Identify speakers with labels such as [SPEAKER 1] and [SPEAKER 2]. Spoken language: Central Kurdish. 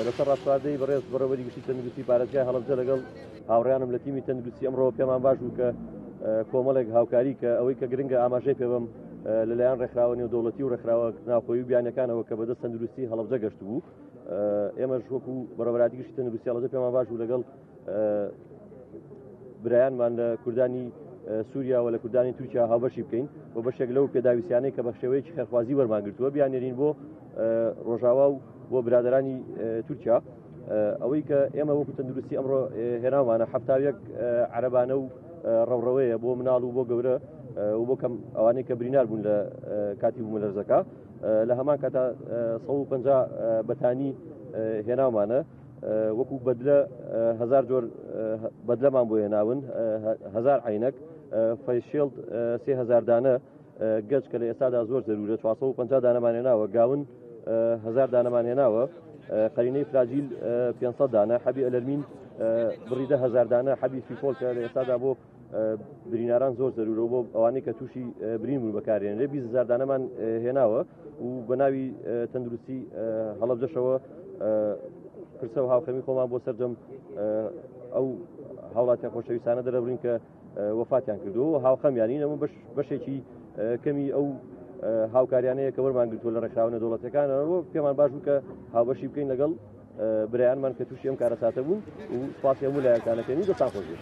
[SPEAKER 1] لەسەر ڕاسپاردەی بەڕێز بەڕێوەبەری گشتی تەندروستی پارێزگای هەڵەبجە لەگەڵ هاوڕێیانم لە تیمی تەندروستی ئەمڕۆ پێمان باش بوو کە کۆمەڵێک هاوکاری کە ئەوەی کە گرنگە ئاماژەی پێ بەم لەلایەن ڕێکخراوە نێودەوڵەتی و ڕێکخراوە ناوخۆی و بیانەکانەوە کە بەدەست تەندروستی هەڵەبجە گەشت بوو ئێمەش وەکو بەڕێوەبەراتی گشتی تەندروستی هەڵەبجە پێمان باش بوو لەگەڵ برایانمان لە کوردانی سووریا و لە کوردانی تورکیا هاوبەشی بکەین و بەشێک لەو پێداویستیانەی کە بە شێوەیەکی خێرخوازی وەرمانگرتووە بیانێرین بۆ ڕۆژاوا و بۆ برادرانی تورکیا. ئەوەی کە ئێمە وەکو تەندروستی ئەمڕۆ هێناوانە 71 عربانە و ڕەوڕەوەیە بۆ مناڵ و بۆ گەورە و بۆ کەم ئەوانەی کە برینار بوون لە کاتی بوومەلەرزەکە لە هەمان کاتا 150 بەتانی هێناومانە وەکو بەدلە هزار جۆر بەدلەمان بۆ هێناون هزار عینەک فەیشێڵد 3000 دانە گەچ کە لە ئێستادا زۆر زەرورە 450 دانەمان هێناوە گاون هزار دانەمان هێناوە قەرینەی فراجیل 500 دانە حەبی ئەلەرمین بڕی 10,000 دانە حەبی فیفۆل کە لە ئێستادا بۆ بریناران زۆر زەرورە بۆ ئەوانەی کە تووشی برین بوون بەکارێنرێ 20,000 دانەمان هێناوە و بە ناوی تەندروستی هەڵەبجەشەوە پرسە و هاوخەمی خۆمان بۆ سەرجەم ئەو هاوڵاتیان خۆشەویستانە دەرەبڕین کە وەفاتیان کردو و هاوخەمیانین ئەمە بەشێکی کەمی ئەو هاوکاریانەیە کە وەرمان گرتووە لە ڕێکخراوە نێودەوڵەتیەکانەوە پێمان باش بوو کە هاوبەشی بکەین لەگەڵ برایانمان کە تووشی ئەم کارەساتە بوون و سوپاسی هەموو لایەکانەکەین و دەستان خۆش بێت.